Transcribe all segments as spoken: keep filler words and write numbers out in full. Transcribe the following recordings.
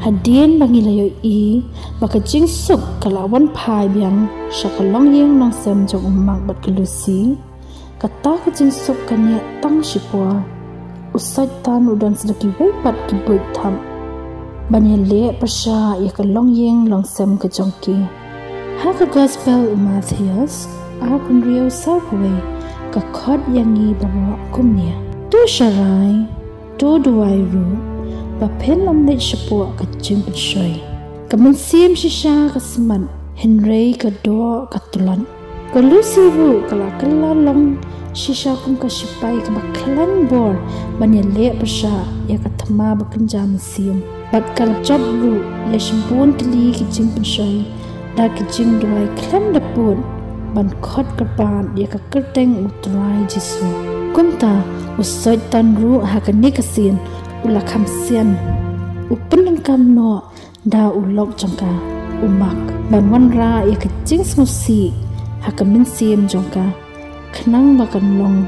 Hadien ba ngi la ïohi ba ka jingsuk ka la wan phai biang sha ka longïing longsem jong u Mark bad ka Lucy, kata ka jingsuk ka neh tang shipor. U Soitan u don sa da kiwei pat ki buit thap ban ïaleh pyrshah ïa ka longïing longsem ka jong ki. Ha ka Gospel u Mathaios ar hynriew saw kawei ka khot ïa ngi baroh kumne: To sharai, to duwai ruh, ba phin ym leit shapoh ka jingpynshoi. Ka mynsiem shisha ka smat, hynrei ka doh ka tlot. Ka Lucy ruh ka la kylla long shisha kum ka shipai kaba khlaiñ bor ban ïaleh pyrshah ïa ka thma ba kynja mynsiem. Bad ka la jop ruh ïa shibun tylli ki jingpynshoi da ki jingduwai khlem da pud ban khot kyrpad ïa ka kyrteng u Trai Jisu. Kumta u Soitan ruh ha kane ka sien u la kham sian, u pyndonkam noh da u lok jong ka u Mark ban wanrah ïa ka jingsngewsih ha ka mynsiem jong ka, khnang ba kan long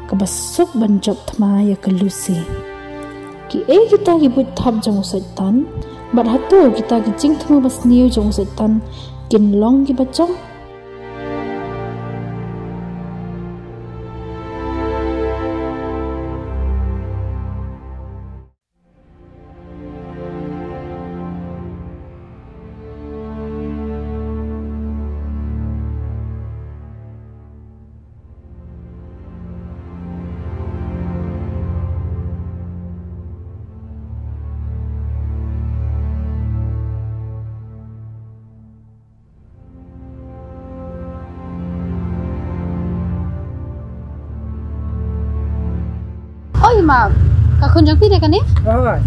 kaba suk ban jop thma ïa ka Lucy. Kiei kita ki buit thap jong u Soitan, bad hato kita ki jingthmu basniew jong u Soitan kin long kiba jong? Oi, Mark. Ka khun jong phi dei kane? Oi.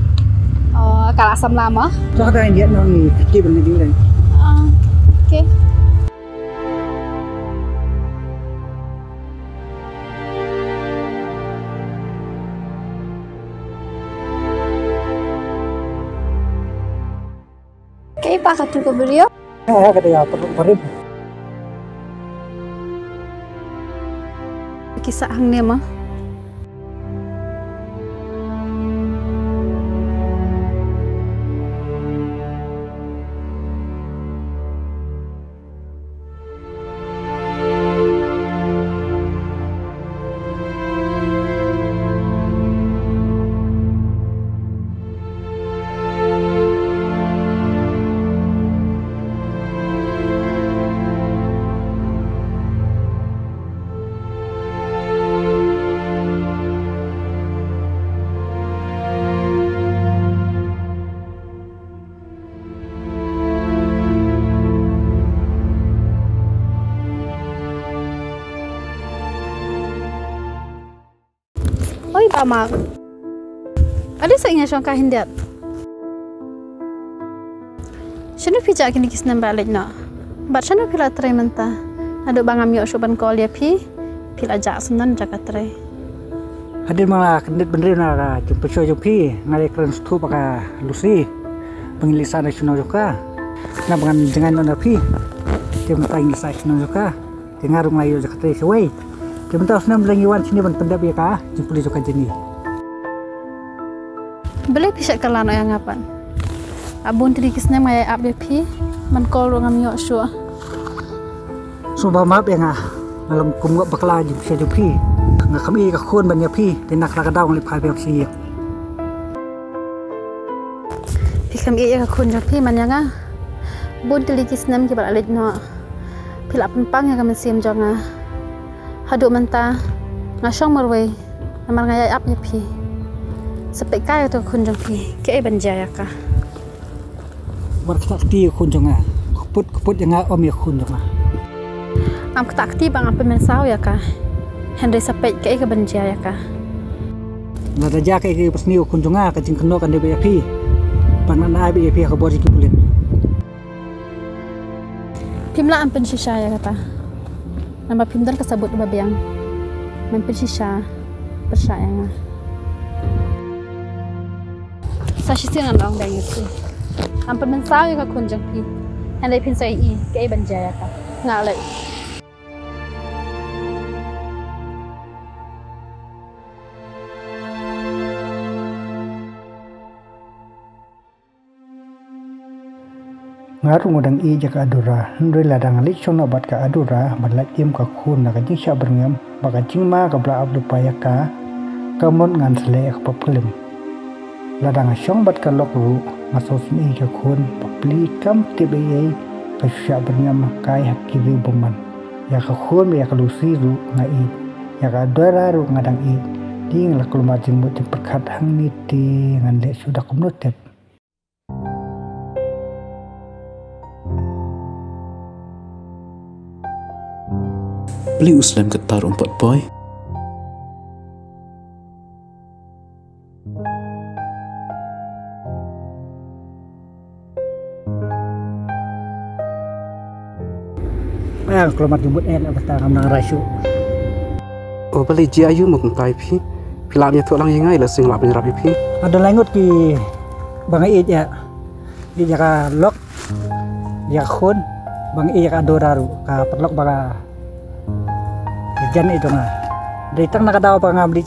Oh, ka la samla mo? To kata ïa nong ni, ki ban ni ding. Ah, okay. Kaei pa katu ka briew? Ha, ha, kata ïa, pa, pa rim. Ki sah hangne ma. Oi, Bah Mark. Ade sa nga shong ka hyndiat. Shano phi jah kine ki snem ba leit noh? Bad shano phi la trei mynta? Haduh ba ngam ïoh shuh ban call ïa phi, phi la jah syndon jaka trei. Hadien ba nga kyndit bynriew na ka jingpynshoi jong phi, nga la kren sngewthuh bad ka Lucy ba ngin leit sah na shnong jong ka. Namar ba ngan jngai noh na phi. Te mynta ngin leit sah shnong jong ka. Te nga ruh nga ïoh jaka trei shawei. Te mynta u snem lei ngi wan shane ban pyndep ïa ka jingpule jong ka Jenny. Balei phi shait kylla noh ïa nga pat? Bun tylli ki snem nga ïai ap ïa phi, ban call ruh ngam ïoh shuh. Sngewbha map ïa nga. Nga long kum nga bakla jingpynshitom jong phi. Nga kham ïeit ïa ka khun ban ïa phi, te na kata ka daw nga leit phai biang sha ïing. Phi kham ïeit ïa ka khun jong phi man ïa nga. Bun tylli ki snem kiba la leit noh, phi la pynpang ïa ka mynsiem jong nga. Haduh mynta nga shong marwei namar nga ïai ap ïa phi. Sa peit kai ïa ka khun jong phi, kaei ban jia ïa ka. Wat kata kti ïa ka khun jong nga. Kput kput ïa nga, ym ïa ka khun jong nga. Ngam kata kti ba ngam pynmynsaw ïa ka. Hynrei sa peit kaei kaban jia ïa ka. Lada jia kaei kaba sniew ïa ka khun jong nga, ka jingkynnoh kan dei beit ïa phi. Ba ngan ai beit ïa phi ha ka bor jong ki pulit. Phim lah ban pynshisha ïa kata. Namar phim don ka sabut ba biang ban pynshisha pyrshah ïa nga. Sa shisien ngan ong biang ïa phi. Ngam pynmynsaw ïa ka khun jong phi. Hynrei phin sa ïohi kaei ban jia ïa ka. Nga leit. Nga ruh nga dang ïeit ïa ka Adora, hynrei lada nga leit shong noh bad ka Adora ban lait im ka khun na ka jingshah byrngem bad ka jingma kaba la ap lypa ïa ka, ka mut ngan sa leh ïa ka pop klim. Lada nga shong bad ka Lok ruh, nga sngewsynei ïa ka khun, bapli kam tip ei ei, ka shu shah byrngem kai ha ki riew bymman. Ïa ka khun bad ïa ka Lucy ruh nga ïeit, ïa ka Adora ruh nga dang ïeit. Te nga la kulmar jingmut jingpyrkhat hangne, te ngan leh shuh da kumno tip. Balei u slem kata ruh um pat poi? Ïa, kulmar jingmut eh, bata ngam nang rai shuh. O balei, jia aïu mo kumta ïa phi? Phi lah ban ïathuh lang ïa nga, ïa lehse nga lah ban ïarap ïa phi. Nga don lai ngut kiba nga ïeit ïa, ïeit ïa ka Lok, ïa ka khun, ba nga ïeit ïa ka Adora ruh, ka paralok ba ka jan ïa jong nga. Dei tang na ka daw ba ngam leit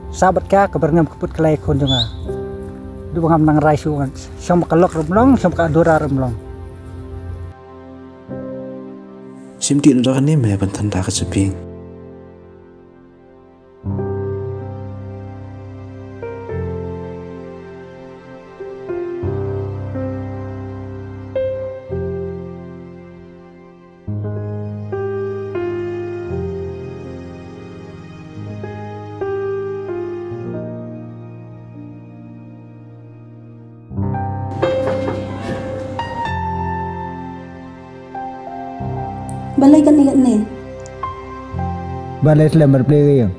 sah bad ka, ka byrngem ka put ka lai khun jong nga. Dei ba ngam nang rai shuh, ngan shong bad ka Lok ruh ym long, shong bad ka Adora ruh ym long. Shim dih noh da kane, me ban than da ka jabieng. Balei kane kane? Balei slem ban plie ïing?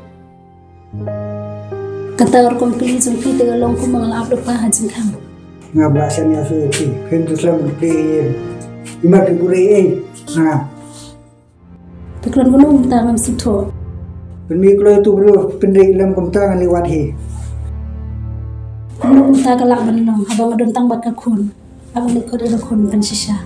Kata ka rukom plie jong phi te ka long kumba nga la ap lypa ha jingkhang. Nga ba shen ïa phi, phin tu slem ban plie ïing. Imat phi buhrieh ei, nga. Te khlem kumno mynta ngam sngewthuh. Pynmih kloi tu bru, pynrih lem kumta ngan leit wad hi. Kumno mynta ka lah ban long, haba nga don tang bad ka khun. Haba nga leit khot ïa ka khun pynshisha.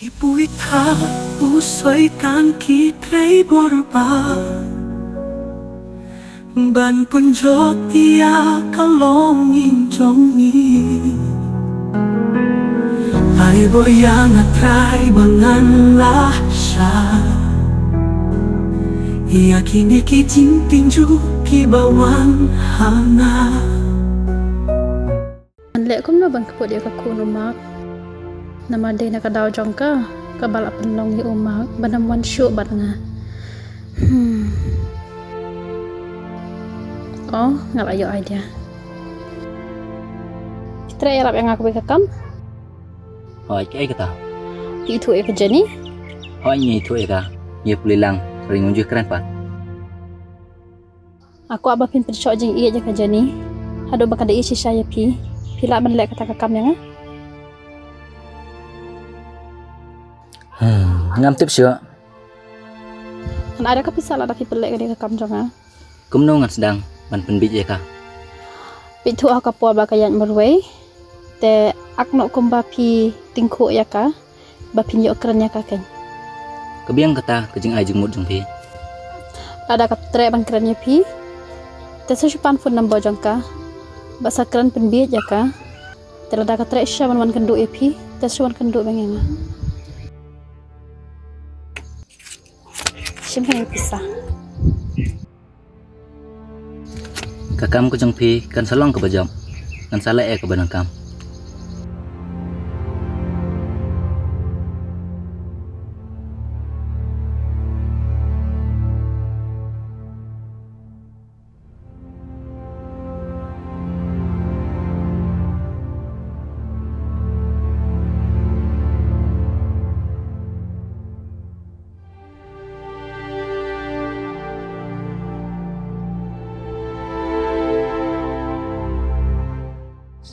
Ki bui tha u soitan ki trei bor bha ban pynjot ïa ka longïing jong ngi. Ai bor ïa nga Trai ba ngan lah shah ïa kine ki jingtynjuh kiba wan ha nga. Ngan leh kumno ban kput ïa ka khun u Mark? Namar dei na ka daw jong ka kaba la pynlong ïa u Mark ban ym wan shuh bad nga. Hmm. Oh, nga la ïoh idea. Phi treh ïarap ïa nga kawei ka kam? Hooid, kaei kata? Phi ithuh ïa ka Jenny? Hooid, nga ithuh ïa ka. Ïa pule lang, ring un ju kren pat. Nga kwah ba phin pynshoh jingïeit ïa ka Jenny haduh ba ka da ïeit shisha ïa phi. Phi lah ban leh kata ka kam ïa nga? Hmm, ngam tip shuh. Ngan ai da ka pisa lada phi pynleh kane ka kam jong nga. Kumno ngan sdang ban pynbiej ïa ka? Phi ithuh ha ka por ba ka ïaid marwei, te ak noh kumba phi tyngkhuh ïa ka ba phin ïoh kren ïa ka keiñ. Ka biang kata ka jingai jingmut jong phi. Lada ka treh ban kren ïa phi, te sa shu pan phone number jong ka bad sa kren pynbiej ïa ka. Te lada ka treh shisha ban wan kynduh ïa phi, te sa shu wan kynduh biang ïa nga. Shim hangne ka pisa. Ka kam ka jong phi kan sa long kaba jop. Ngan sa leh ïa kaba donkam.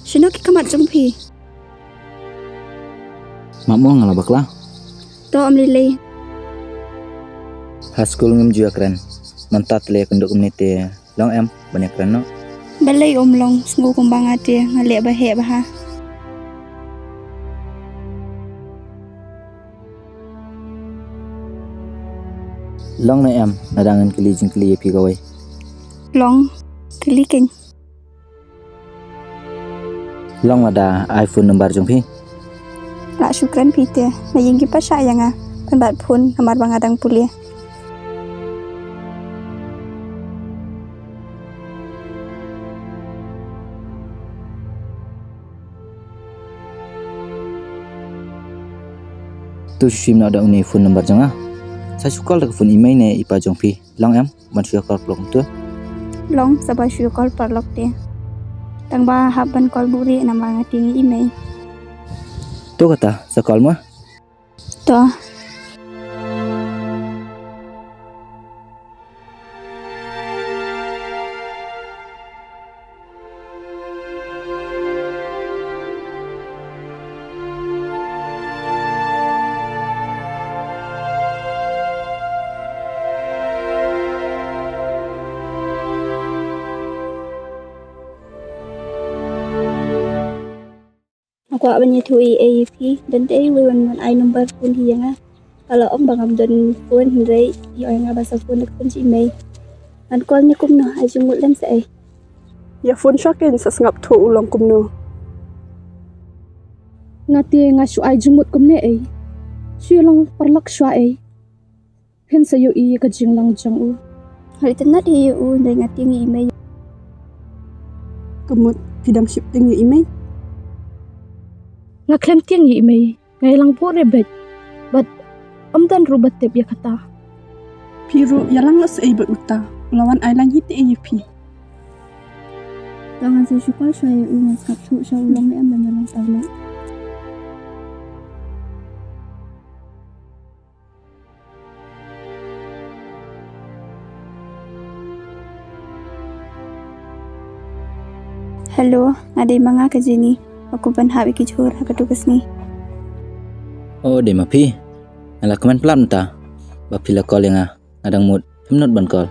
Shano ki khmat jong phi? Map mo, nga la bakla. To, ym lei lei. Ha skul ngim ju ïakren. Mynta te lei kynduh kumne te long em ban ïakren noh? Balei ym long, sngew kumba nga te nga leh ba heh bha. Long ne em, lada ngan kylli jingkylli ïa phi kawei? Long, kylli keiñ. Long lada ai phone number jong phi. La shu kren phi te, ma ïing ki pat shah ïa nga ban bat phone namar ba nga dang pule. To shu shim noh da une phone number jong nga. Sa shu call da ka phone i mei ne i pa jong phi. Long em, ban shu ïa call paralok kumto? Long, sa ba shu ïa call paralok te. Tang ba hap ban call buhrieh namar nga tieng ïa i mei. To kata, sa call mo. To. Nga kwah ban ïathuh ei ei ïa phi, don te ei uwei uban ai number phone hi ïa nga. Ka la ong ba ngam don phone hynrei i ong ïa nga ba sa phone da ka phone jong i mei. Ngan call ne kumno, ai jingmut lem sa ei. Ïa phone shuwa keiñ sa sngap thuh u long kumno. Nga te nga shu ai jingmut kumne ei. Shu ïa long paralok shuwa ei. Phin sa ïohi ïa ka jinglong jong u. Nga la itynnad ïa u hynrei nga tieng ïa i mei. Ka mut phi dang shiptieng ïa i mei? Nga khlem tieng ïa i mei. Nga ïalang buhrieh beit. Bad ym don ruh ba tip ïa kata. Phi ruh ïalang noh sa ei bad uta. U la wan ai lang hi te ei ïa phi. To ngan sa shu call shuwa ïa u, ngan sngap thuh shuwa u long ne em ban ïalang paralok. Hello, nga dei ma nga ka Jenny. Nga kwah ban hap ïa ki jhur ha katu ka sngi. Oh, dei ma phi. Nga la kmen palat mynta ba phi la call ïa nga. Nga dang mut, phim nud ban call.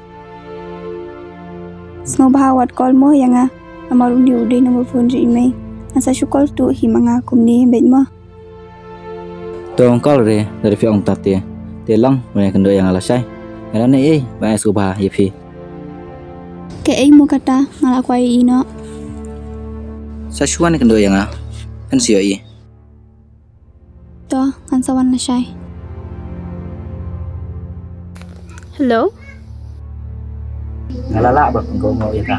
Sngewbha wat call mo ïa nga. Namar une u dei number phone jong i mei. Ngan sa shu call tuh hi ma nga kumne beit mo. To ngan call re, lada phi ong ta te. Te long, ban ïakynduh ïa nga lashai. Nga dang ïeit, ba ai sngewbha ïa phi. Kaei mo kata, nga la kwah ïohi noh. Sa shu wan ïakynduh ïa nga. Phin sa ïohi. To, ngan sa wan lashai. Hello? Nga la lah ban pynkohnguh ïa ka.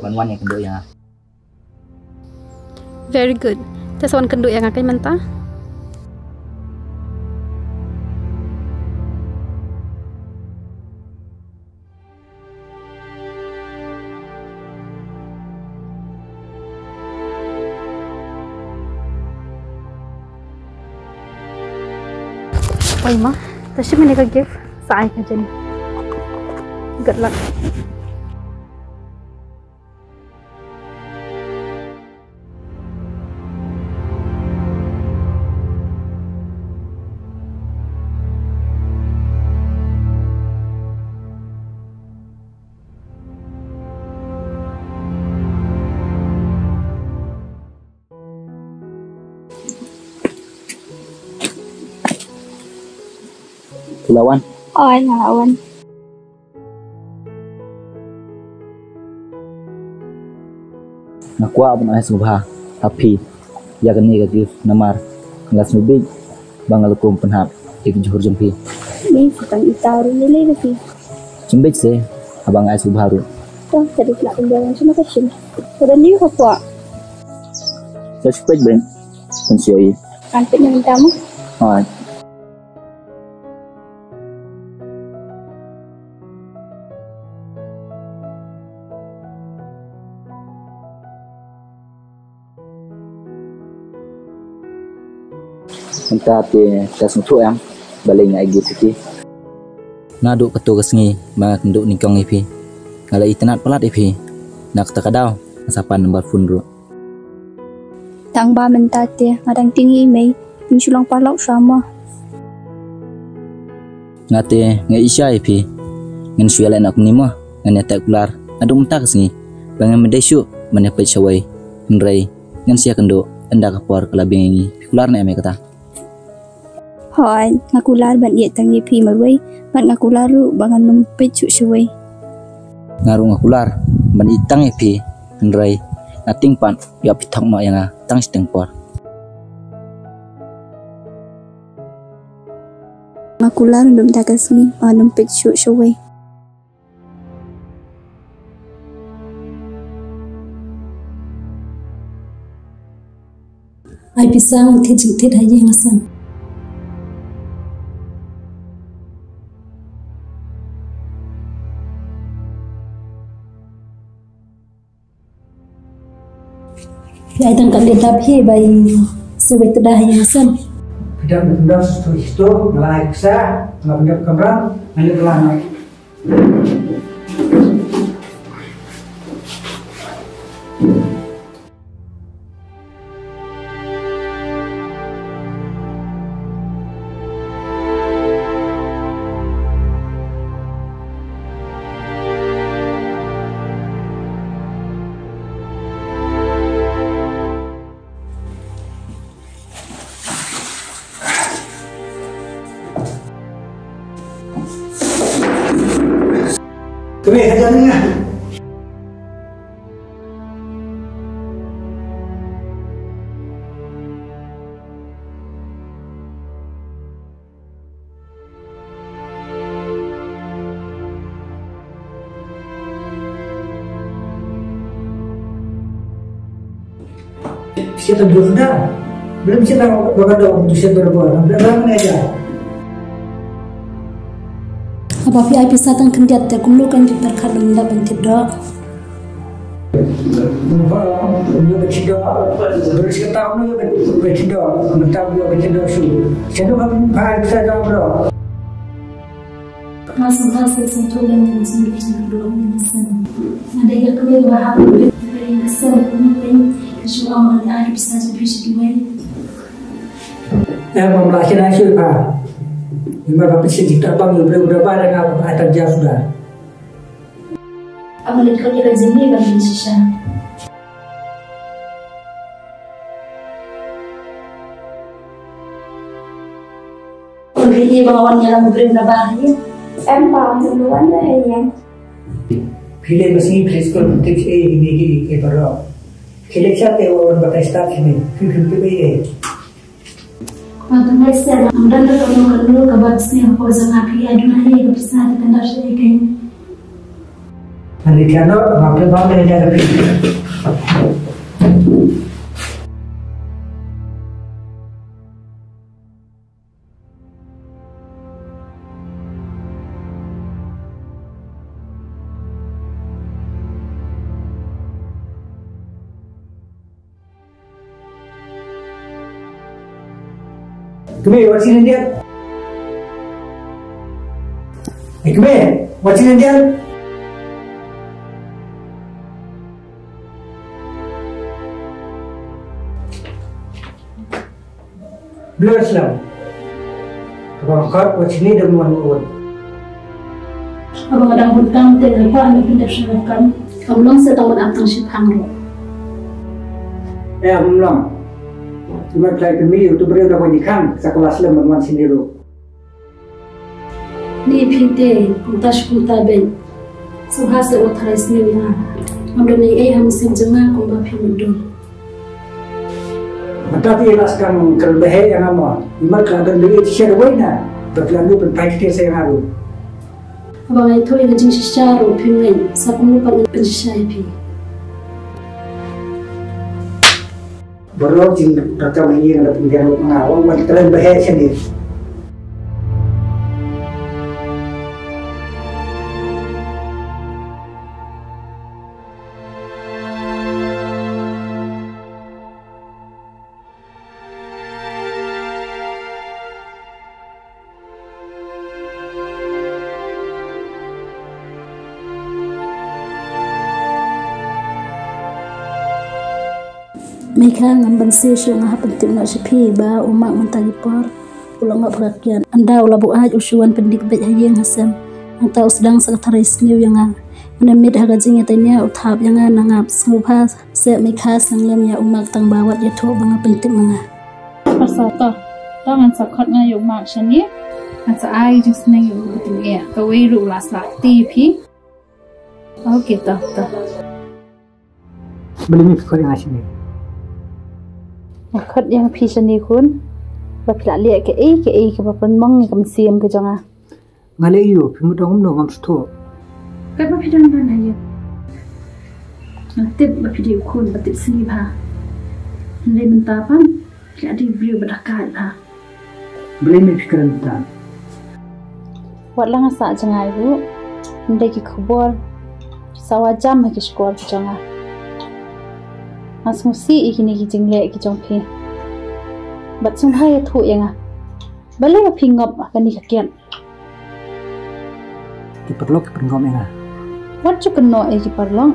Wan wan ïakynduh ïa nga. Very good. Te sa wan kynduh ïa nga keiñ mynta. Oi ma, ta shim ïa ka gift, sa ai ka Jenny. Good luck. Phi la wan? Oi, nga la wan. Nga kwah ban ai sngewbha ha phi ïa kane ka gift namar nga la sngewbha ba nga la kum pynhap ïa ki jhur jong phi. Ni sa tang ita ruh ïa lei na phi. Sngewbha se haba nga ai sngewbha ruh. To, ka dei phi la kumba ngan shim ka shim. Ka dei ni ka kwah. Sa shu peit ben. Kan sio i. Kan peit na mynta mo. Hai. Mynta te ka sngewthuh em, balei nga agi phi. Naduh kato ka sngi ba nga kynduh nyngkong ïa phi, nga la itynnad palat ïa phi. Na kata ka daw nga sa pan number phone ruh. Tang ba mynta te nga dang tieng ïa i mei, ngin shu long paralok shuwa mo. Nga te nga ïeit shai ïa phi. Ngin shu ïaleh noh kumne mo. Ngan ïaid kular naduh mynta ka sngi. Ba ngam dei shuh ban ïapeit shawei. Hynrei ngin sa ïakynduh ynda ka por ka la biang ïa ngi. Phi kular ne em ïa kata? Hooid, nga kular ban ïeit tang ïa phi marwei, bad nga kular ruh ba ngan ym peit shuh shawei. Nga ruh nga kular ban ïeit tang ïa phi, hynrei nga tieng pat ïoh phi thok noh ïa nga tang shiteng por. Nga kular ruh mynta ka sngi ba ngan ym peit shuh shawei. Ai pisa ngan thied jingthied ha ïing ha sem. Phi ai tang ka lid dap hi ba i shu wei tda ha ïing ha sem. Phi dang pyndap stu stu, nga la ai pisa, nga la pyndap kamram, nga la pyndap. Kemeh, hajar ni ah. Pisa tang dua suda. Belum pisa tang bakal dua tu sen berapa. Berapa ni aja? Haba phi ai pisa tang khyndiat te kumno kan phi pyrkhat ban lap ban thied doh? Ba, ba thied doh. Ba thied doh. Ba thied doh. Ba thied doh. Ba thied doh. Sha nu ba phi ai pisa tang bro. Nga sngewbha seh sngewthuh lem ïa ka jingdup jingkyrduh ïa ka sem. Nga dei ka kmie kaba hap ban peit ïa ka sem, kumno peit ka shu ong ban ai ka pisa jong phi sha kiwei. Em, ngam lah shynna shuh pha. Namar ba pynshit jingtbang ïa u briew uba dei ba nga ba ai tang jar suda. Aba leit khot ïa ka Jimmy ban pynshisha. Phi ïohi ba nga wan ïalam u briew na bar hi? Em pa, nga wan na ïa. Phi leit ba sngi phi leit skul phi tip ei ei ei ei baroh. Phi leit sha te wan batai stad phi ne. Phi phi tip ei ei. Ba tu mai sen, ym don ruh kano kano kaba bsniaw hapoh jong nga, phi ai duna ïa ka pisa ka kandar sha ïa ka. Ani tiano, ma phi ba me ïa ka phi. Kmie, wat sien Indian. Eh, kmie, wat sien Indian. Blur slem. Kaba khot wat sien Indian wan wan. Haba nga dang bun kam te nga kwah ban pyndep sha ka kam. Kam long sa tang ban ap tang shiphang ruh. Eh, kam long. Imat lai pynmih utu briew da ban ïakhang sa ka la slem ban wan sini ruh. Ni phi te kumta shi kumta beit. Sngewbha sa wat tharai sniew ïa nga. Ngam don ei ei ha mynsiem jong nga kumba phi mutdur. Mynta te la skang kyrpad ïa nga mo. Imat ka don dei shisha dawai na. Ba phi la nang pynphai kti sa ïa nga ruh. Haba nga ïathuh ïa ka jingshisha ruh phim ngeit. Sa kumno pat ngan pynshisha ïa phi. Baroh jingrakam ïa nga da pynbiang lut nga wan wan kren ba heh shane. Meikha, ngam banse shuh, nga hap pyntip noh sha phi ba u Mak mynta ki por u la ngoh pyrkhat kiad. Ynda u la buaid u shu wan pyndih beit ha ïing ha sem. Nangta u sdang sa ka tharai sniew ïa nga. Mynne miet ha ka jingïateiñia u thap ïa nga na ngap. Sngewbha seh Meikha, seng lem ïa u Mak tang ba wat ïathuh ba nga pyntip ma nga. Arsa to. To ngan sa khot nga ïa u Mark shane. Ngan sa ai jingsneng ïa u ba tyngeh. Kawei ruh u la sah kti ïa phi. Okay, to, to. Balei me khot ïa nga shane? Nga khot ïa phi shane khun. Ba phi la leh kaei kaei kaba pynmong ïa ka mynsiem ka jong nga. Nga leh aïu, phi mut ong kumno ngam sngewthuh. Katba phi don don ha ïing. Nga tip ba phi dei u khun ba tipsngi bha. Hynrei mynta pat phi la dei u briew ba dakaid bha. Balei me phi kren kumta? Wat la nga sah jngai ruh, hynrei ki khubor ki sa wad jam ha ki shkor ki jong nga. Nga sngewsih ïa kine ki jingleh ki jong phi. Bad sngewbha ïathuh ïa nga, balei ba phi ngop ha kane ka kiad? Ki paralok ki pynngop ïa nga. Wat ju kynnoh ïa ki paralok.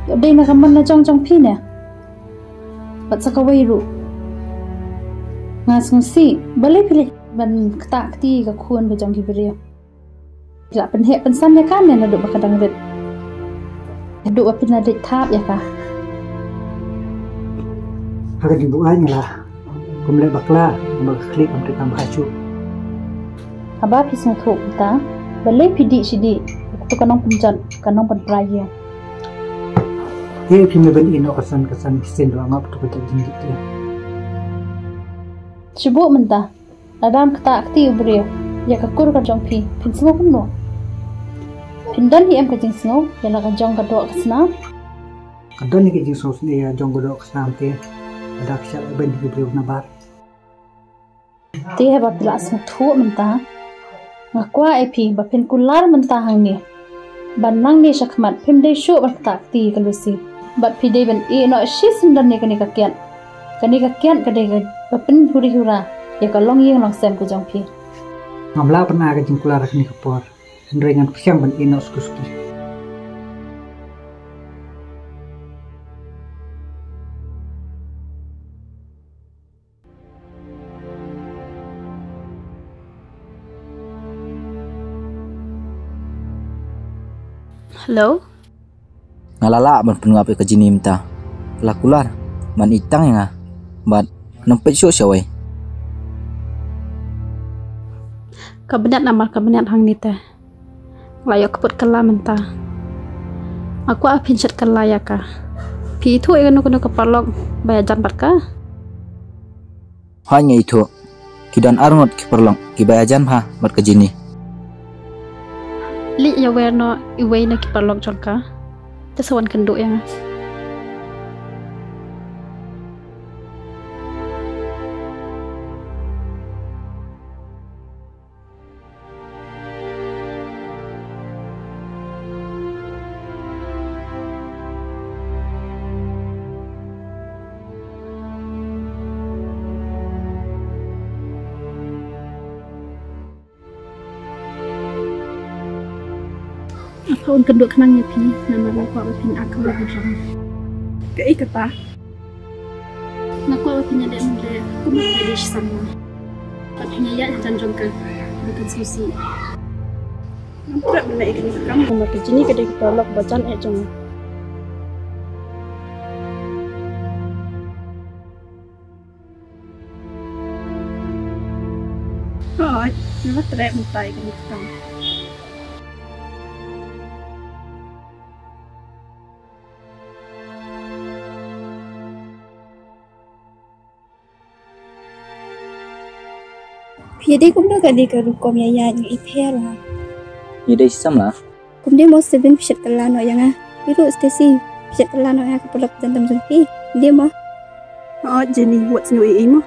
Ïoh dei na ka mon la jong jong phi ne? Bad sa kawei ruh, nga sngewsih balei phi leh ban ktah kti ka khun ka jong ki briew. Phi la pynheh pynsan ïa ka ne naduh ba ka dang rit? Naduh ba phin la dei thap ïa ka. Ha ka jingbuaid nga la kum leh bakla, namar ka khlieh kam trei kam bha shuh. Haba phi sngewthuh kumta, balei phi dih shi dih? Uto ka nongpynjot, ka nongpynpra ïing. Te phi me ban ïeh noh ka san ka san ki sien ba la ngop, uto ka jingdih te. Shu buh mynta, lada ym ktah kti u briew ïa ka kur ka jong phi, phin sngew kumno? Phin don hi em ka jingsngew ïa la ka jong ka doh ka snam? Ka don hi ka jingsngew sngewsih ïa jong ka doh ka snam te, lada ka shah ban hi u briew nabar. Te haba phi la sngewthuh mynta, nga kwah ïa phi ba phin kular mynta hangne. Ba nangne shakhmat phim dei shuh ban ktah kti ka Lucy. Bad phi dei ban ïeh noh shisyndon ïa kane ka kiad. Kane ka kiad ka dei kaba pynhuri hura ïa ka longïing longsem ka jong phi. Ngam lah ban ai ka jingkular ha kane ka por. Hynrei ngan pyrshang ban ïeh noh suki suki. Hello? Nga la lah ban pynngop ïa ka Jenny mynta. Ka la kular ban ïeit tang ïa nga bad nang peit shuh shawei. Ka bniat namar ka bniat hangne te. Nga la ïoh kput kylla mynta. Nga kwah phin shet kylla ïa ka. Phi ithuh ïa kano kano ka paralok ba ïajan bad ka? Hooid nga ithuh. Ki don arngut ki paralok kiba ïajan bha bad ka Jenny. Leit ïawer noh iwei na ki paralok jong ka. Te sa wan kynduh ïa nga. Nga phah un kynduh khnang ïa phi namar nga kwah ba phin act kham bha. Kaei kata? Nga kwah ba phin ïaleh mynta kum ka dei shisha. Ba phin ïaid hajan jong ka ba kan sngewsih. Ngam treh ban leh ïa kane ka kam namar ka Jenny ka dei ka paralok ba jan eh jong nga. Hooid, nga la treh mynta ïa kane ka kam. Phi dei kumno kane ka rukom ïaid ïa i pher ha? Ïa dei shisha la. Kumne mo Steven phi shet kylla noh ïa nga. Phi ruh Stacy phi shet kylla noh ïa ka paralok jan tam jong phi. Dei mo. Oh Jenny, wat sngew ei ei mo.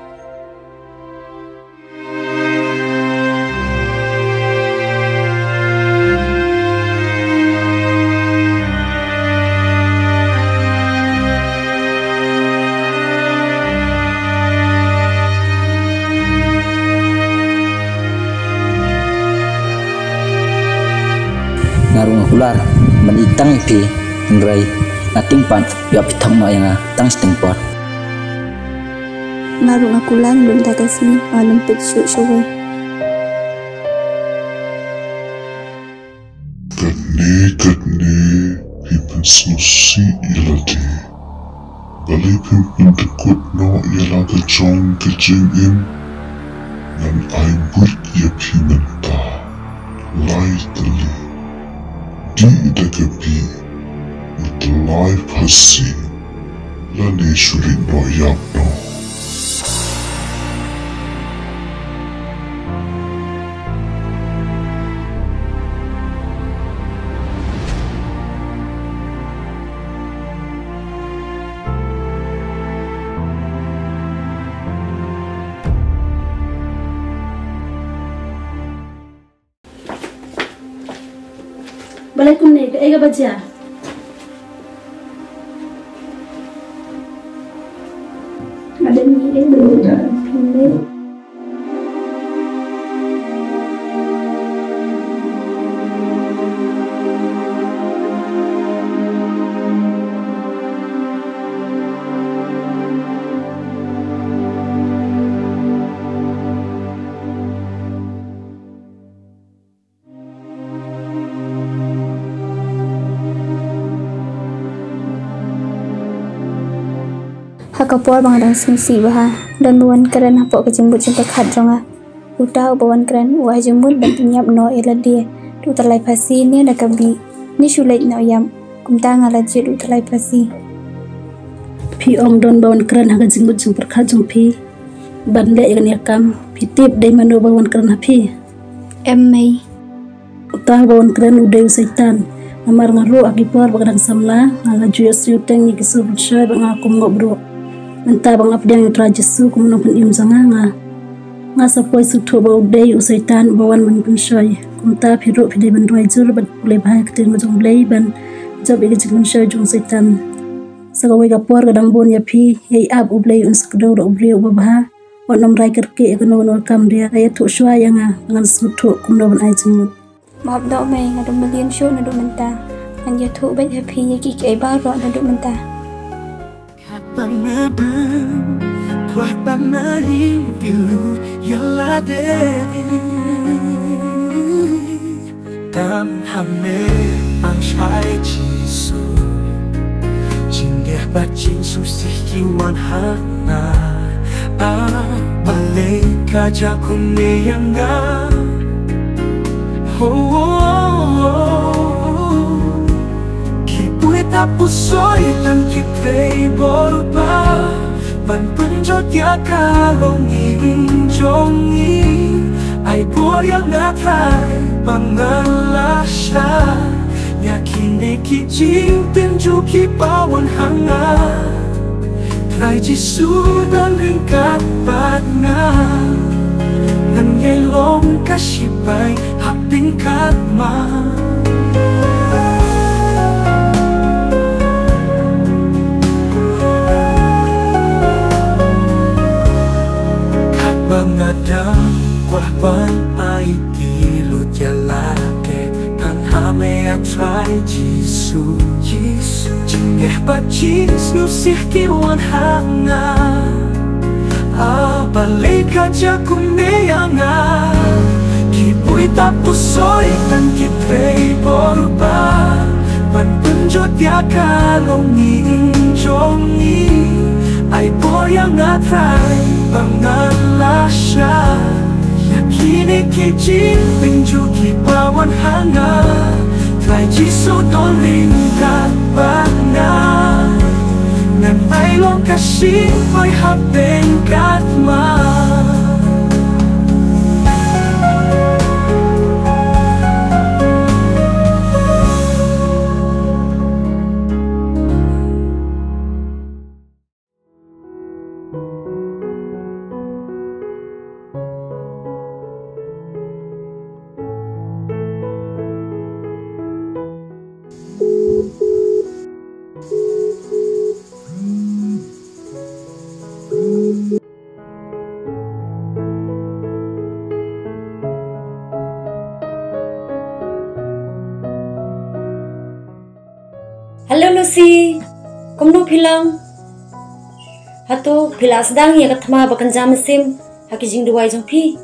Nga ruh nga kular ban ïeit tang ïa phi, hynrei nga tieng pat ïoh phi thok noh ïa nga tang shiteng por. Nga ruh nga kular lum ta ka sngi, nga nym peit shuh shuh wei. Katne katne phi pynsngewsih ïa lade. Balei phim pyndykut noh ïa la ka jong ka jingim? Ngan ai buit ïa phi mynta lai tylli. Dih da ka bih u tyllai phasi lane shu leit noh ïap noh. Balei kumne, kaei kaba jia? Nga dang ïohi ïa ka. Ha ka por ba nga dang sngewsih bha, don ba wan kren hapoh ka jingbud jingpyrkhat jong nga. Uta uba wan kren u ai jingmut ban pynïap noh ïa lade da u tyllai phasi ne da ka bih ne shu leit noh ïap. Kumta nga la jied u tyllai phasi. Phi ong don ba wan kren ha ka jingbud jingpyrkhat jong phi ban leh ïa kane ka kam. Phi tip dei mano ba wan kren ha phi? Em mei. Uta ba wan kren u dei u Soitan. Namar nga ruh ha ki por ba nga dang samla nga la ju ïohsngew teng ïa ki sur pynshoi bad nga kum ngop ruh. Mynta ba nga pdiang ïa u Trai Jisu kum u nongpynim jong nga, nga nga sa poi sngewthuh ba u dei u Soitan uba wan ban pynshoi. Kumta phi ruh phi dei ban duwai jur bad pule bha ïa ka ktien ka jong u Blei ban jop ïa ka jingpynshoi jong u Soitan. Sa kawei ka por ka dang bun ïa phi, ïai ap u Blei un sa kdew da u briew uba bha. Wat nym rai kyrkieh ïa kano kano ka kam, ïa ïathuh shuwa ïa nga, ngan sngewthuh kumno ban ai jingmut. Map doh mei, nga dum mlien shuh naduh mynta. Ngan ïathuh beit ha phi ïa kiei kiei baroh naduh mynta. Katba nga dang kwah ban reveal ïa lade. Tang ha me, Trai Jisu. Jingeh bad jingsngewsih ki wan ha nga. Ah, balei ka jia kumne ïa nga? Oh, oh, oh, oh. Ki buit ap u Soitan ki trei bor ba ban pynjot ïa ka longïing jong ngi. Ai bor ïa nga Trai ba ngan lah shah ïa kine ki jingtynjuh kiba wan ha nga. Trai Jisu don ryngkat bad nga. Ngan ïai long ka shipai hapdeng katba Katba nga dang kwah ban aiti lut ïa lade, tang ha me, ah, Trai Jisu. Jisu. Jingeh bad jingsngewsih ki wan ha nga. Ah, balei ka jia kumne ïa nga? Ki buit ap u Soitan ki trei bor ba ban pynjot ïa ka longïing jong ngi. Ai bor ïa nga Trai ba ngan lah shah ïa kine ki jingtynjuh kiba wan ha nga. Trai Jisu don ryngkat bad nga. Ngan ai long ka shipai hapdeng katba. Hello Lucy, kumno phi long? Hato phi la sdang ïa ka thma ba kynja mynsiem ha ki jingduwai jong phi?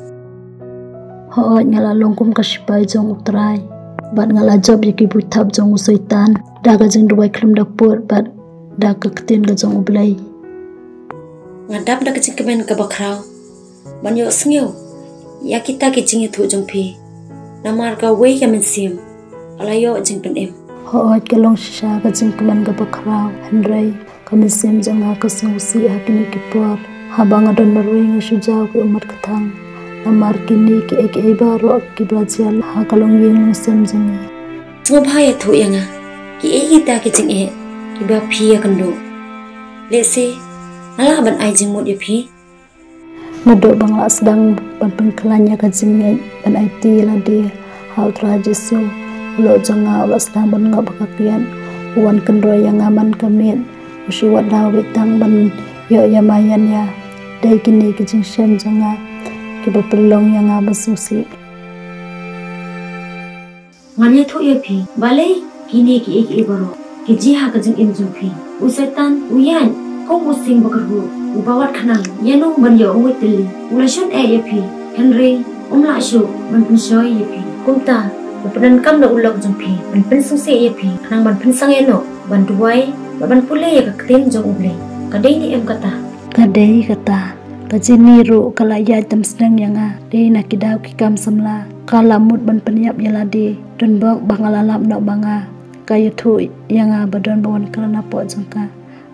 Hooid, nga la long kum ka shipai jong U Trai bad nga la jop ïa ki buit thap jong u Soitan da ka jingduwai khlem da pud bad da ka ktien ka jong U Blei. Nga dap da ka jingkmen kaba khraw ban ïohsngew ïa kita ki jingïathuh jong phi. Namar kawei ka mynsiem ka la ïoh jingpynim. Hooid, ka long shisha ka jingkmen kaba khraw, hynrei ka mynsiem jong nga ka sngewsih ha kine ki por. Haba nga don marwei nga shu jaw ki ummat kthang namar kine kiei kiei baroh kiba la jia ha ka longïing longsem jong nga. Sngewbha ïathuh ïa nga kiei kita ki jingeh kiba phi ïakynduh. Lehse nga lah ban ai jingmut ïa phi. Naduh ba nga la sdang ban pynkhlaiñ ïa ka jingngeit ban aiti ïa lade ha U Trai Jisu, u lok jong nga u la sdang ban ngop ha ka kyiad, u wan kynroi ïa nga man ka miet, u shu wad da uwei tang ban ïoh ïa ma ïan ïa. Dei kine ki jingshem jong nga kiba pynlong ïa nga ba sngewsih. Ngan ïathuh ïa phi, balei kine kiei kiei baroh ki jia ha ka jingim jong phi. U Soitan u ïaid kum u sing ba kyrhuh, uba wad khnang ïano ban ïoh u wit tylli. U la shun eh ïa phi, hynrei um lah shuh ban pynshoi ïa phi. Kumta u pyndonkam da u lok jong phi ban pynsngewsih ïa phi, khnang ban pynsangeh noh ban duwai bad ban pule ïa ka ktien jong U Blei. Ka dei ne em kata? Ka dei kata. Ka Jenny ruh ka la ïaid tam sdang ïa nga, dei na ki daw ki kam samla. Ka la mut ban pynïap ïa lade, donbok ba nga la lap noh ma nga. Ka ïathuh ïa nga ba don ba wan kren hapoh jong ka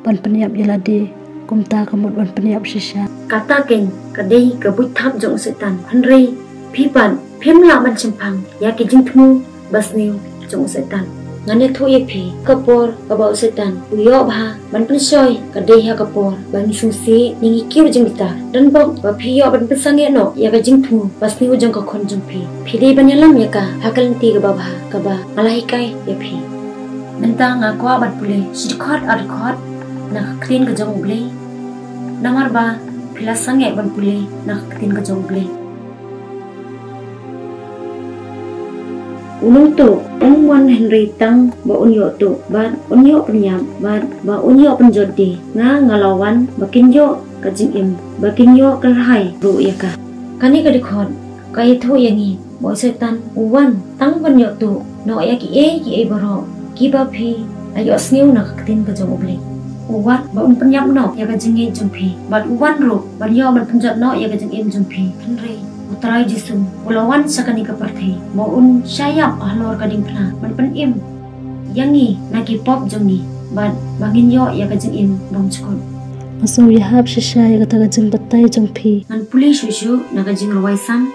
ban pynïap ïa lade, kumta ka mut ban pynïap shisha. Kata keiñ ka dei ka buit thap jong u Soitan, hynrei phi pat phim lah ban shemphang ïa ki jingthmu ba sniew jong u Soitan. Ngan ïathuh ïa phi, ka por kaba u Soitan u ïoh bha ban pynshoi ka dei ha ka por ba ngi sngewsih ne ngi kiew jingbitar. Donbok ba phi ïoh ban pynsangeh noh ïa ka jingthmu ba sniew jong ka khun jong phi. Phi dei ban ïalam ïa ka ha ka lynti kaba bha kaba nga la hikai ïa phi. Mynta nga kwah ban pule shi dkhot ar dkhot na ka ktien ka jong U Blei, namar ba phi la sangeh ban pule na ka ktien ka jong U Blei. U nongtuh um wan hynrei tang ba un ïoh tuh bad un ïoh pynïap bad ba un ïoh pynjot die. Nga nga la wan ba kin ïoh ka jingim, ba kin ïoh kyrhai ruh ïa ka. Kane ka dkhot ka ïathuh ïa ngi ba u Soitan u wan tang ban ïoh tuh noh ïa kiei kiei baroh kiba phi la ïohsngew na ka ktien ka jong U Blei. U wan ba un pynïap noh ïa ka jingngeit jong phi bad u wan ruh ban ïoh ban pynjot noh ïa ka jingim jong phi. Hynrei U Trai Jisu u la wan sha kane ka pyrthei ba un shah ïap halor ka diengphna ban pynim ïa ngi na ki pop jong ngi bad ba ngin ïoh ïa ka jingim bymjukut. Nga sngew ïahap shisha ïa kata ka jingbatai jong phi. Ngan pule shuh shuh na ka jingrwai Salm.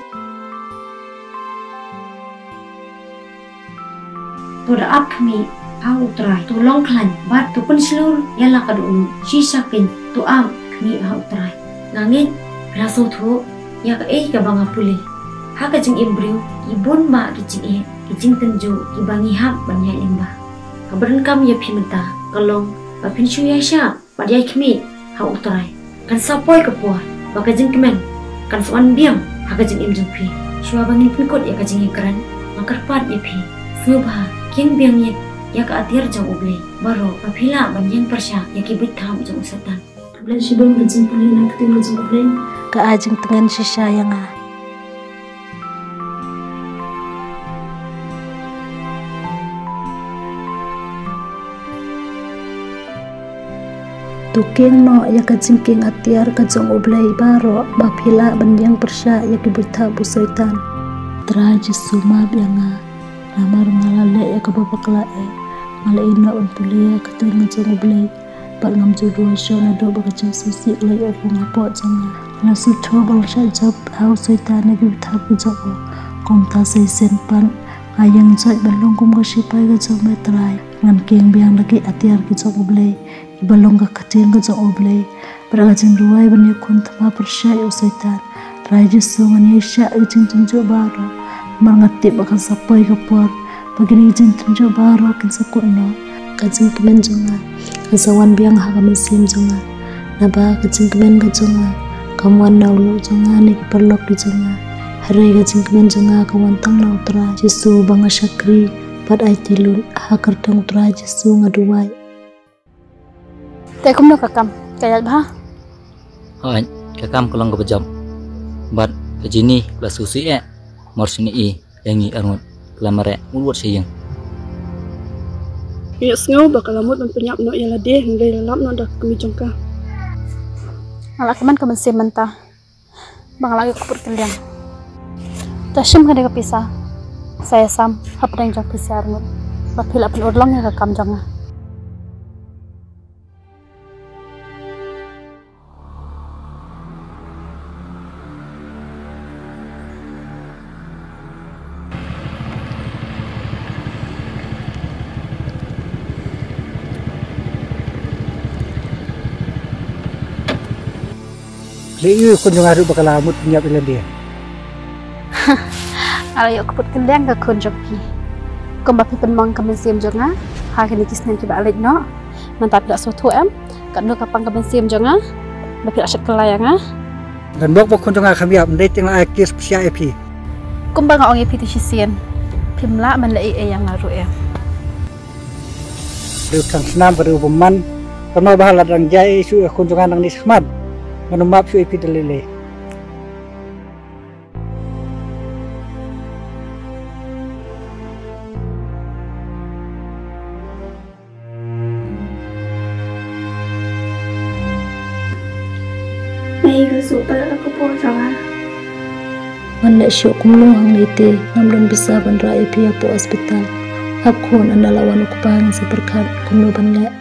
To da ap khmih ha U Trai, to long khlaiñ bad to pynshlur ïa la ka dohnud. Shisha keiñ to ap khmih ha U Trai. Nga ngeit phi la sngewthuh ïa kaei kaba nga pule. Ha ka jingim briew ki bun bah ki jingeh, ki jingtynjuh kiba ngi hap ban ïaid lyngba. Kaba donkam ïa phi mynta ka long ba phin shu ïaishah bad ïaid khmih ha U Trai. Kan sa poi ka por ba ka jingkmen kan sa wan biang ha ka jingim jong phi. Shuwa ba ngin pynkut ïa ka jingïakren, nga kyrpad ïa phi, sngewbha kieng biang ïa ka atiar jong U Blei baroh ba phi lah ban ïeng pyrshah ïa ki buit thap jong u Soitan. Khublei shibun ka jingpule na ka ktien ka jong U Blei. Ka ai jingtngen shisha ïa nga. To kieng noh ïa ka jingkieng atiar ka jong U Blei baroh ba phi lah ban ïeng pyrshah ïa ki buit thap u Soitan. Trai Jisu, map ïa nga namar nga la leh ïa kaba bakla eh. Nga la ïeh noh ban pule ïa ka ktien ka jong U Blei bad ngam ju duwai shuh naduh ba ka jingsngewsih ka la ïoh rung hapoh jong nga. Nga la sngewthuh ba nga la shah jop ha u Soitan na ki buit thap ki jong u. Kumta sa shisien pat nga ïeng joit ban long kum ka shipai ka jong me Trai. Ngan kieng biang da ki atiar ki jong U Blei, kiba long ka ktien ka jong U Blei, bad ka jingduwai ban ïakhun thma pyrshah ïa u Soitan. Trai Jisu, ngan ïaishah ïa ki jingtynjuh baroh namar nga tip ba kan sa poi ka por ba kine ki jingtynjuh baroh kin sa kut noh. Ka jingkmen jong nga kan sa wan biang ha ka mynsiem jong nga, naba ka jingkmen ka jong nga kam wan na u lok jong nga ne ki paralok ki jong nga. Hynrei ka jingkmen jong nga ka wan tang na U Trai Jisu ba nga shakri bad aiti lut. Ha ka kyrteng U Trai Jisu nga duwai. Te kumno ka kam, ka ïaid bha? Hooid, ka kam ka long kaba jop. Bad ka Jenny ka la sngewsih eh, mar shu ïohi ïa ngi arngut ka la mareh mut wat sha ïing. Nga sngew ba ka la mut ban pynïap noh ïa lade hynrei la lap noh da ka kmie jong ka. Nga la kmen ka mynsiem mynta ba nga la ïoh kput kylliang. To shim kane ka pisa. Sa ïasam hapdeng jong phi sa arngut. Ba phi la pynurlong ïa ka kam jong nga. Lei ïa u khun jong nga ruh ba ka la mut pynïap ïa lade. Nga la ïoh kput kylliang ka khun jong phi. Kumba phi pynmong ka mynsiem jong nga ha kine ki snem kiba leit noh. Mynta phi la sngewthuh em katno ka pang ka mynsiem jong nga ba phi la shet kylla ïa nga. Don bok ba khun jong nga kham ïap, ym dei teng la ai kes pyrshah ïa phi. Kumba nga ong ïa phi te shisien, phim lah ban leh ei ei ïa nga ruh em. Dei u tang snam ka dei u bymman. Kano ba ha la dang jia ei shuh ïa khun jong nga nangne shakhmat. Ngan ym map shuh ïa phi da lei lei. Mei, ka shu pala ka por jong nga. Ngan leh shuh kumno hangne te, ngam don pisa ban rah ïa phi hapoh hospital. Hap khun, ynda la wan u kpa ngin sa pyrkhat kumno ban leh.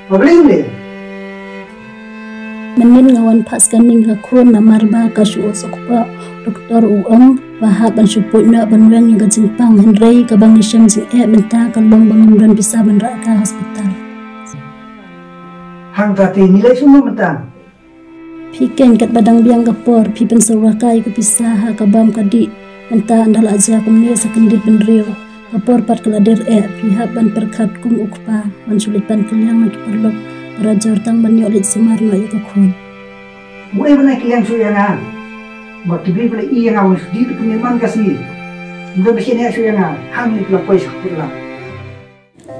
Ba bling bling. Mynnin nga wan phah scanning ha khun namar ba ka shu ot suk ba doktor u ong ba hap ban shu poi noh ban weng ïa ka jingpang, hynrei kaba ngi shem jingeh mynta ka long ba ngim don pisa ban rah ka hospital. Hangta te ngi leit sumar mynta. Phi keiñ katba dang biang ka por, phi pynsyrwa kai ka pisa ha ka bam ka dih. Mynta ynda la jia kumne sa kyndit bynriew. Ka por pat ka la der eh, phi hap ban pyrkhat kum u kpa ban shu leit pan kylliang na ki paralok para jor tang ban ïoh leit sumar noh ïa ka khun. Wei ban ai kylliang shuh ïa nga. Ba ki briew ba la ïohi ïa nga wan shu dih pynïaman ka sngi. Ym don ba shaniah shuh ïa nga, hangne ki la poi sha ka kut lad.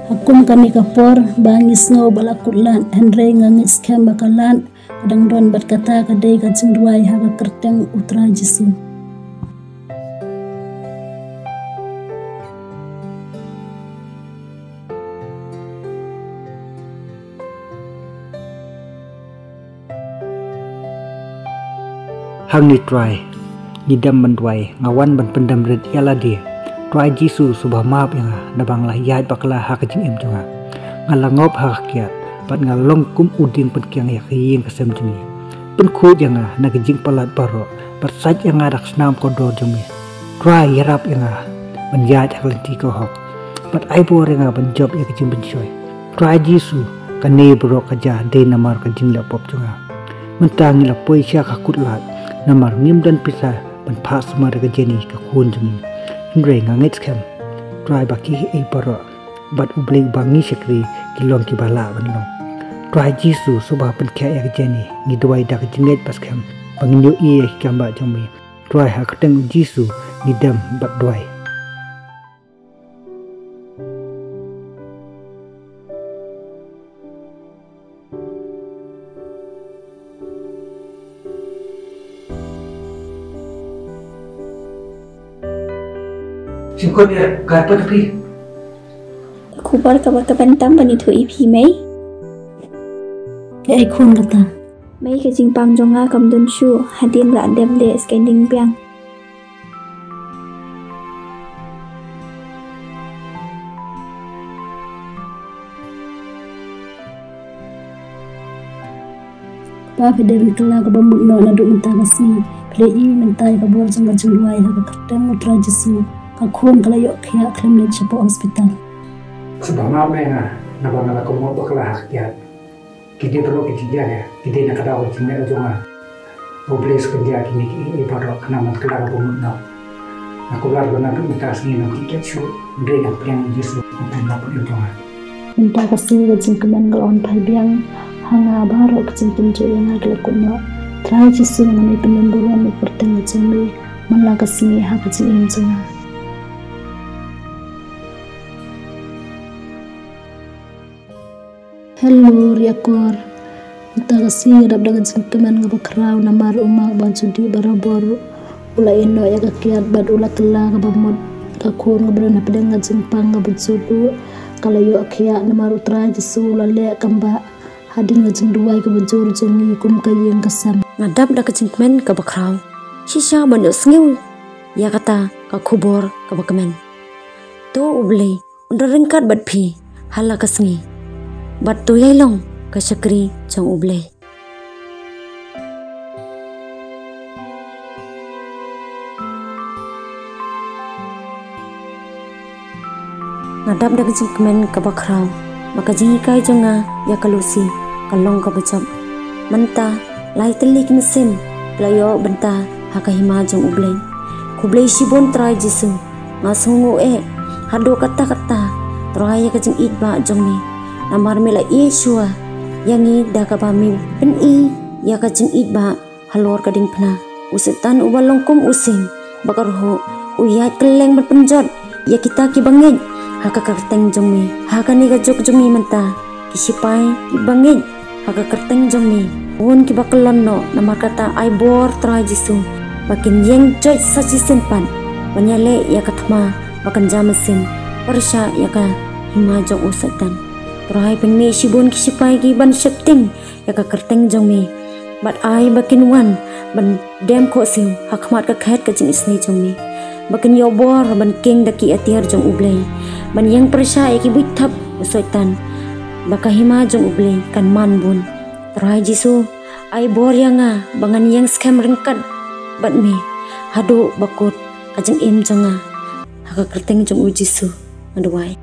Ha kum kane ka por ba ngi sngew ba la kut lad, hynrei nga ngeit skhem ba ka lad ka dang don bad kata ka dei ka jingduwai ha ka kyrteng U Trai Jisu. Hangne Trai, ngi dem ban duwai, nga wan ban pyndem rit ïa lade. Trai Jisu, sngewbha map ïa nga naba nga la ïaid bakla ha ka jingim jong nga. Nga la ngop ha ka kiad bad nga long kum u dieng pynkiang ïa ka ïing ka sem jong ngi. Pynkhuid ïa nga na ka jingpalat baroh bad sait ïa nga da ka snam kordor jong me. Trai, ïarap ïa nga ban ïaid ha ka lynti ka hok bad ai bor ïa nga ban jop ïa ka jingpynshoi. Trai Jisu, kane baroh ka jia dei namar ka jingleh pop jong nga. Mynta ngi la poi sha ka kut lad namar ngim don pisa ban phah sumar ïa ka Jenny ka khun jong ngi. Hynrei nga ngeit skhem, Trai, ba kiei kiei baroh bad U Blei uba ngi shakri ki long kiba lah ban long. Trai Jisu, sngewbha pynkhiah ïa ka Jenny, ngi duwai da ka jingngeit ba skhem ba ngin ïohi ïa ki kambah jong me. Trai, ha ka kyrteng U Jisu ngi dem bad duwai. Jingkhot ïa ka pat phi. Ka khubor kaba ka bynta ban ïathuh ïa phi, Mei. Kaei khun kata? Mei, ka jingpang jong nga kam don shuh hadien ba la dep leh scanning biang. Kpa, phi dei ban kylla kaba mut noh naduh mynta ka sngi. Phi la ïohi mynta ïa ka bor jong ka jingduwai ha ka kyrteng U Trai Jisu. Ka khun ka la ïoh khiah khlem leit shapoh hospital. Sngewbha map ïa nga naba nga la kynmaw bakla ha ka kiad. Ki dei baroh ki jingeh, ki dei na ka daw ka jingeh jong nga. U Blei sa pynjah ïa kine kiei kiei baroh khnang ban kylla kaba mut noh. Nga kular ba naduh mynta ka sngi ngam kit kit shuh, hynrei nga pdiang ïa U Jisu kum u nongpynim jong nga. Mynta ka sngi ka jingkmen ka la wan phai biang ha nga, baroh ki jingpynjot ïa nga ki la kut noh. Trai Jisu, ngan ïai pynlong burom ïa ka kyrteng jong me man la ka sngi ha ka jingim jong nga. Hello, Riakor. Mynta ka sngi nga dap da ka jingkmen kaba khraw namar u ma ba judi barabor u la ïehnoh ïa ka kiad bad u la kylla kaba mut ka khun kaba don hapdeng ka jingpang kaba jur. Ka la ïoh khiah namar u Trai Jisu u la leh kam ba hadien ka jingduwai kaba jur jong ngi kum ka ïing ka sem. Nga dap da ka jingkmen kaba khraw. Shisha ban ïohsngew ïa kata ka khubor kaba kmen. To U Blei un da ryngkat bad phi ha la ka sngi. Bad to ïai long ka shakri jong U Blei. Nga dap da ka jingkmen kaba khraw ba ka jinghikai jong nga ïa ka Lucy ka long kaba jop. Mynta lai tylli ki mynsiem ki la ïoh bynta ha ka hima jong U Blei. Khublei shibun Trai Jisu. Nga sngewnguh eh haduh katta katta Trai ïa ka jingïeit ba jong me. Namar me la ïeit shuwa ïa ngi da kaba me pyni ïa ka jingïeit ba halor ka diengphna. U Soitan uba long kum u sing ba ka rhuh u ïaid kylleng ban pynjot ïa kita kiba ngeit ha ka kyrteng jong me. Ha kane ka juk jong me mynta ki sipai kiba ngeit ha ka kyrteng jong me, bun kiba kyllon noh. Namar kata ai bor Trai Jisu ba kin ïeng joit sa shisien pat ban ïaleh ïa ka thma ba kan jam mynsiem pyrshah ïa ka hima jong u Soitan. Trai pynmih shibun ki sipai kiban sheptieng ïa ka kyrteng jong me bad ai ba kin wan ban dem khohsiew ha khmat ka khet ka jingisynei jong me, ba kin ïoh bor ban kieng da ki atiar jong U Blei, ban ïeng pyrshah ïa ki buit thap u Soitan, ba ka hima jong U Blei kan man bun. Trai Jisu, ai bor ïa nga ba ngan ïeng skhem ryngkat bad me haduh ba kut ka jingim jong nga. Ha ka kyrteng jong U Jisu nga duwai.